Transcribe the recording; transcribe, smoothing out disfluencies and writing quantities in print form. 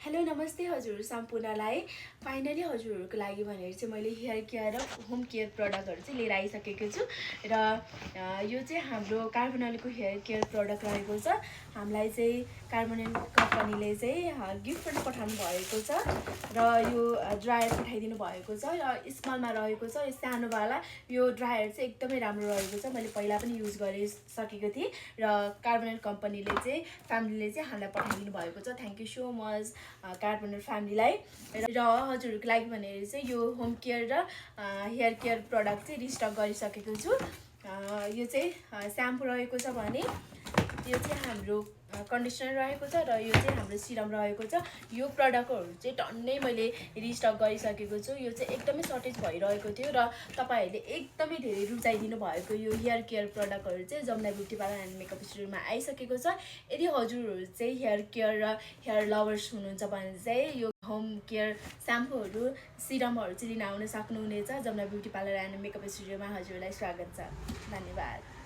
Hello नमस्ते हजुर सम्पूर्णलाई। Finally हजुरहरूको लागि भनेर चाहिँ मैले हेयर केयर र होम केयर प्रडक्टहरू चाहिँ लिएर आइसकेको छु र यो चाहिँ हाम्रो कार्बोनलको हेयर केयर प्रडक्ट रहेको छ। हामीलाई चाहिँ कार्बोनल कम्पनीले चाहिँ गिफ्ट पनि पठाउनु भएको छ र यो ड्रायर पठाइदिनु भएको छ र स्मलमा रहेको छ। यो सानोवाला यो ड्रायर चाहिँ एकदमै राम्रो रहेको छ। मैले पहिला पनि युज गरिसकेको थिएँ र कार्बोनल कम्पनीले चाहिँ फ्यामिलीले चाहिँ हामीलाई पठाइदिनु भएको छ। थ्याङ्क यू सो मच कार्बोनल फ्यामिलीलाई। र हजुरहरूको लागि भनेर चाहिँ यो होम केयर र हेयर केयर प्रडक्ट चाहिँ रिस्टक गरिसकेको छु। यो चाहिँ स्याम्पू रहेको छ भने यो चाहिँ हाम्रो कन्डिसनर रहेको छ र यो चाहिँ हाम्रो सिरम रहेको छ। यो प्रडक्टहरू चाहिँ टन्नै मैले रिस्टक गरिसकेको छु। यो चाहिँ एकदमै सर्टेज भइरहेको थियो र तपाईँहरूले एकदमै धेरै रुचाइदिनु भएको यो हेयर केयर प्रडक्टहरू चाहिँ Jamuna beauty parlour and makeup स्टुडियोमा आइसकेको छ। यदि हजुरहरू चाहिँ हेयर केयर र हेयर लभर्स हुनुहुन्छ भने चाहिँ यो होम केयर स्याम्पूहरू सिरमहरू चाहिँ लिन आउन सक्नुहुनेछ। Jamuna beauty parlour and makeup स्टुडियोमा हजुरलाई स्वागत छ। धन्यवाद।